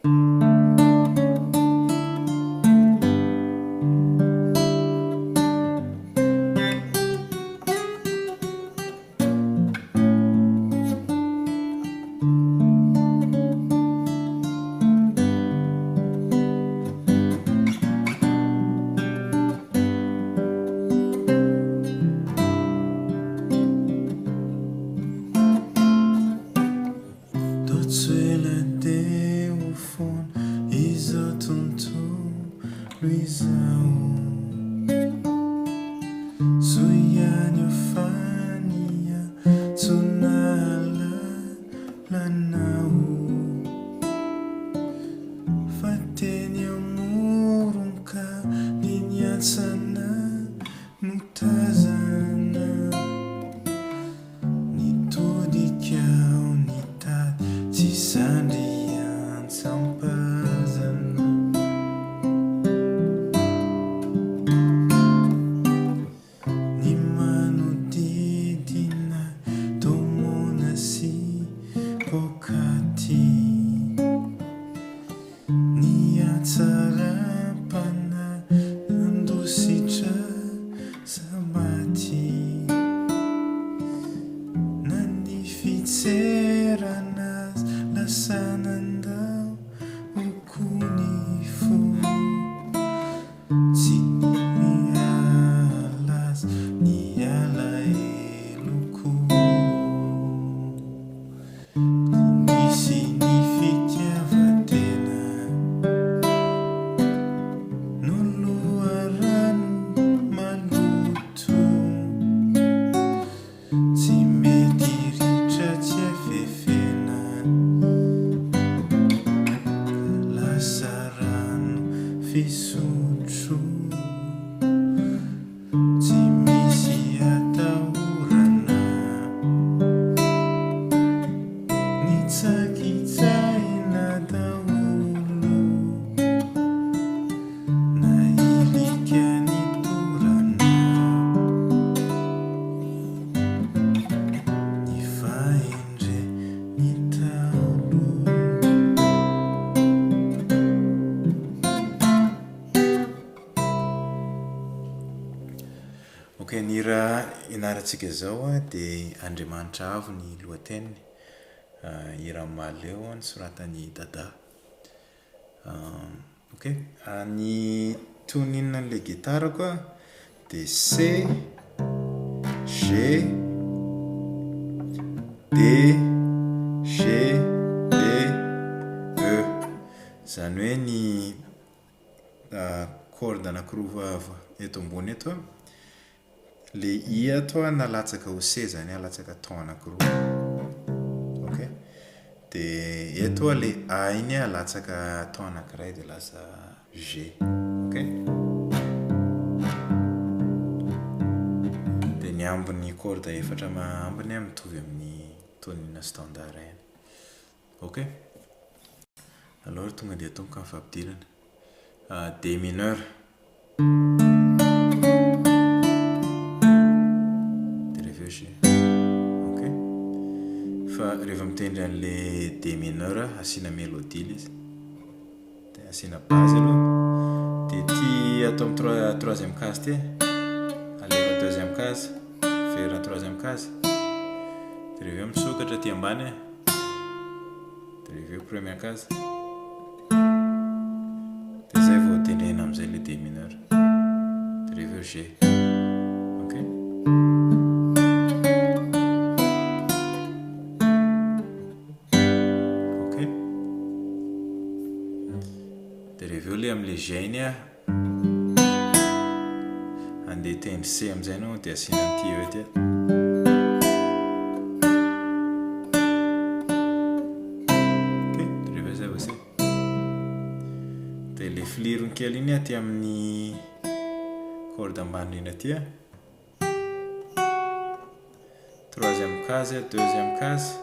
Toa tsy ela dia ho foana izao tontolo izao. Soa ihany eo fa niantso nahalalanao. Fa teny amoron-kady niantsana no tazana. Nitodika aho nitady tsy sandry antsampazana. Ny manodidina tomoana sy poakaty. Ny hatsaram-panahy nandositra zamaty. Na ny fitserana azy lasa nandao koa ny fo. Tsy miala azy ny alaheloko. Nisy ny fitiavan-tena no loharano maloto. Tsy mety ritra tsy hay fefena ka lasa rano fisotro. Tsy misy atahorana. Nitsakitsaina daholo. Nahilika ny torana. Ny fahendren'ny Ntaolo. Ok, ny hira ianarantsika izao dia Andriamanitra Avo ny lohateniny. Hira Mahaleo nosoratan'i Dada. Ok, ny tuning an'ilay gitarako dia C, G, D, G, D, E. Izany hoe ny corde anankiroa eto ambony eto an, le i ato an alatsaka ho C zany alatsaka ton anankiroa, ok, dia eto an le A iny alatsaka ton anankiray dia lasa G, ok. Dia ny ambin'ny corde efatra ambiny an mitovy amin'ny tonina standard ihany. Ok. Alors tonga dia atomboka ny fampidirana. D mineur. Dia rehefa eo G. Ok. Fa rehefa mitendry an'le D mineur asiana mélodie ilay izy. Dia asiana base aloha. Dia ity atao amin'ny troisième case ity. Alefa deuxième case. Verina troisième case. Dia rehefa eo misokatra aty ambany. Dia rehefa eo première case. Dia izay vao tendrena amin'izay ilay D mineur. Dia rehefa eo G. Ok. Ok. Dia rehefa eo ilay amin'ilay G iny a, andeha hitendry C amin'izay ianao dia asiana an'ity E ity. Ok, dia rehefa izay vao C. Dia ilay filirony kely iny aty amin'ny corde ambany indrindra aty a. Troisième case, deuxième case,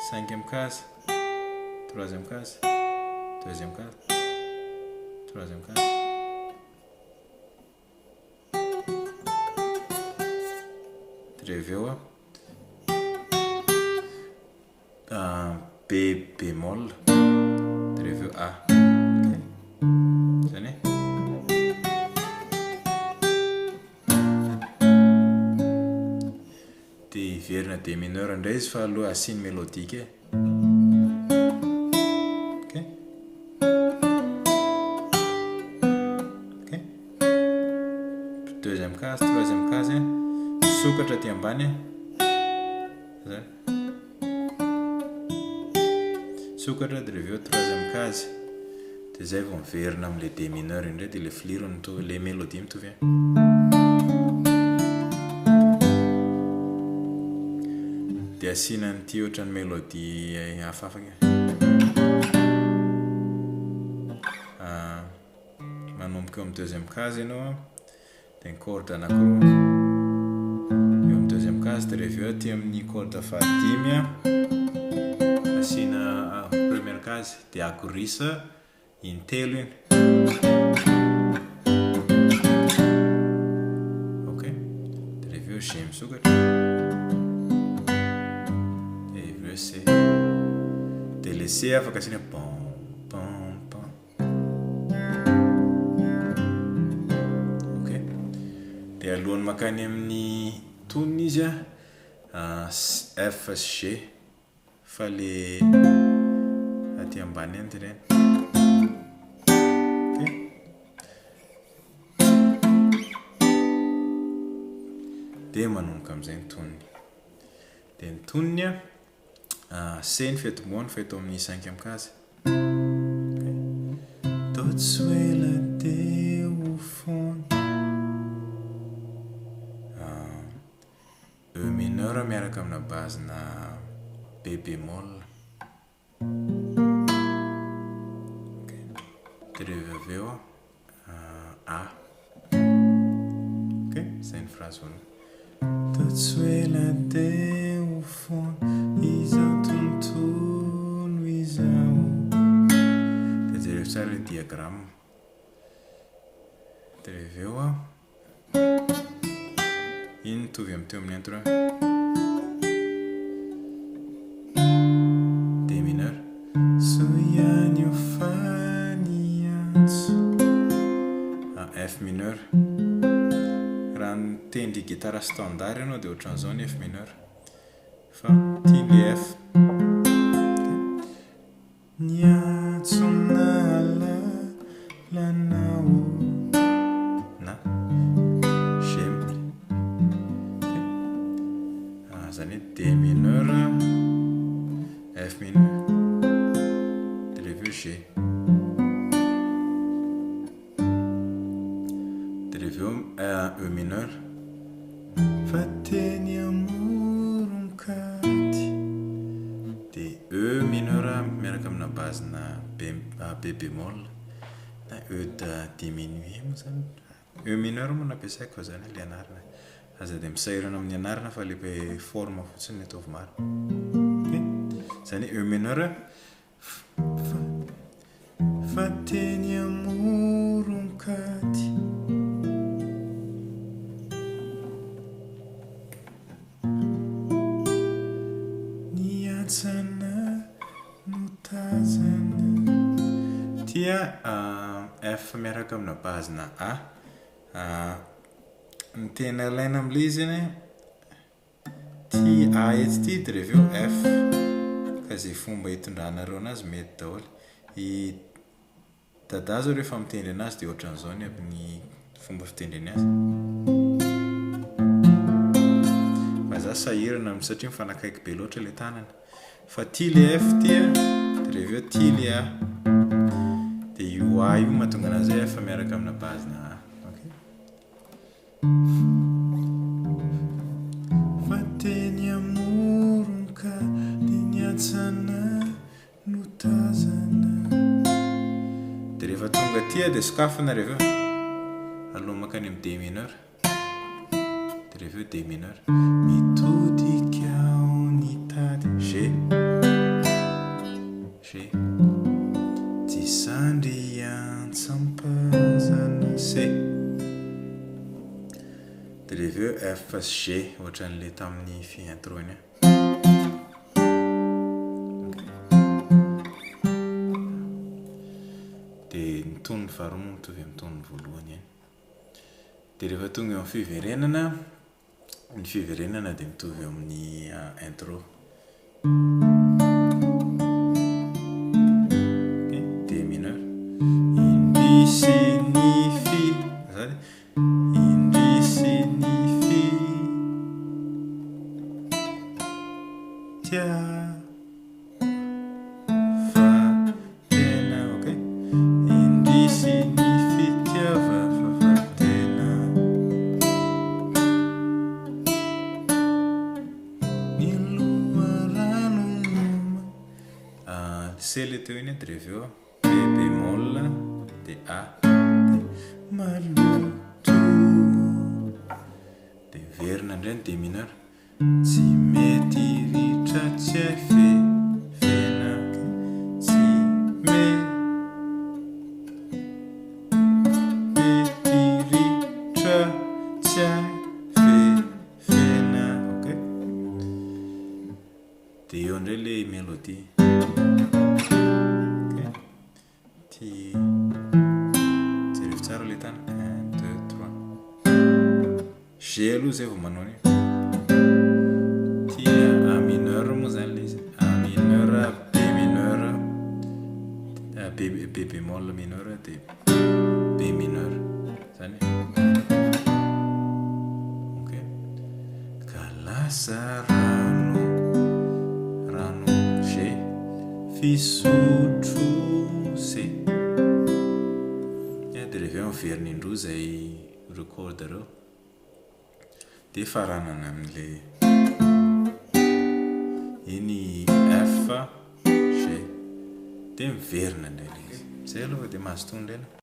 cinquième case, troisième case, deuxième case, troisième case. Dia avy eo B bémol, dia avy avy eo A. Ok? Izany hoe. Dia hiverina D mineur indray izy fa aloha asiany mélodie kely. Ok. Ok. Deuxième case, troisième case, misokatra aty ambany. Zany. Sokatra dia avy eo troisième case. Dia zay vao miverina amin'ilay D mineur indray dia ilay filirony mitovy, ilay mélodie mitovy ihany. Dia asiana an'ity ohatran'ny mélodie hafahafa kely. Manomboka eo amin'ny deuxième case ianao an. Dia ny corde anankiroa eo amin'ny deuxième case dia rehefa eo aty amin'ny corde fahadimy asiana première case dia agorisa intelo iny. Ok, dia rehefa eo G misokatra dia avy eo C, dia le C afaka asiana pam pam pam. Ok. Dia alohan'ny mankany amin'ny tonony izy a, F sy G fa le aty ambany ihany tendrena. Ok. Dia manomboka amin'izay ny tonony. Dia ny tonony a. C ny fiatombohany fa eto amin'ny cinquième case. Toa tsy ho ela dia ho foana. E mineur miaraka amina base-na B bémol. Ok. Dia rehefa avy eo A. Ok, izay ny phrase voalohany. Toa tsy ho ela dia ho foana izao tontolo izao. Dia jereo tsara ilay diagramme. Dia avy eo an, iny mitovy amin'ny teo amin'ny intro. D mineur. Soa ihany io fa niantso. F mineur. Raha mitendry gitara standard ianao dia ohatran'izao ny F mineur. Fa ity le F. Niantso nahalala anao na G. Izany hoe D mineur, F mineur, dia rehefa eo G. Dia avy eo E mineur. Fa teny amoron-katy. Dia E mineur miaraka amina base-na B, B bémol na E diminué moa izany. E mineur moa no ampiasaiko fa izany ilay anarana. Aza dia misahirana amin'ny anarana fa ilay forme fotsiny no ataovy marina. Ok? Izany hoe E mineur. Fa teny amoron-katy. Ny hantsana no tazana. Ity F miaraka amina base-na A. Ny tena ilaina amin'ilay izy anie. Ty A etsy ty dia reveo F. Ka izay fomba hitondranareo anazy mety daholo. I Dada zao rehefa mitendry anazy dia ohatran'izao ny ny fomba fitendreny azy. Fa za sahirana satria mifanakaiky be loatra ilay tanana. Fa ty le F ty a, dia reveo ty le A. Dia io A io mahatonga anazy hoe F miaraka amina base-na A. Ok. Fa teny amoron-ka dia ny hantsana no tazana. Dia rehefa tonga aty dia sokafana rehefa eo. Aloha mankany amin'ny D mineur. Dia rehefa eo D mineur. Mitodika aho nitady G. G. Tsy sandry antsampazana C. Dia rehefa eo F sy G ohatran'ilay tamin'ny fi intro iny. Dia ny tonony faharoa moa mitovy amin'ny tonony voalohany ihany. Dia rehefa tonga eo amin'ny fiverenana, ny fiverenana dia mitovy eo amin'ny intro. Ok, D mineur. Indrisy ny fi, azafady, indrisy ny fi, tia. Fa tena ok. Indrisy ny fitiava fa fa tena. Ny loharano no ma. C le teo iny dia avy eo B bémol dia A dia maloto. Dia miverina indray ny D mineur. Tsy mety ritra tsy hay fefena Tsy mety ritra tsy hay fefena Ok Dia eo indray ilay mélodie Ok Ty Jereo tsara ilay tanana Un, deux, trois G aloha zay vao manao an'io. Ty A mineur moa zany le izy. A mineur, B mineur, B, B bémol mineur dia B mineur. Zany e. Ok. Ka lasa rano, rano G, fisotro C. Dia rehefa eo miverina indroa izay ireo corde ireo dia faranana amin'ilay iny F, G dia miverina indray ilay izy. Izay aloha fa dia mazotoa indray.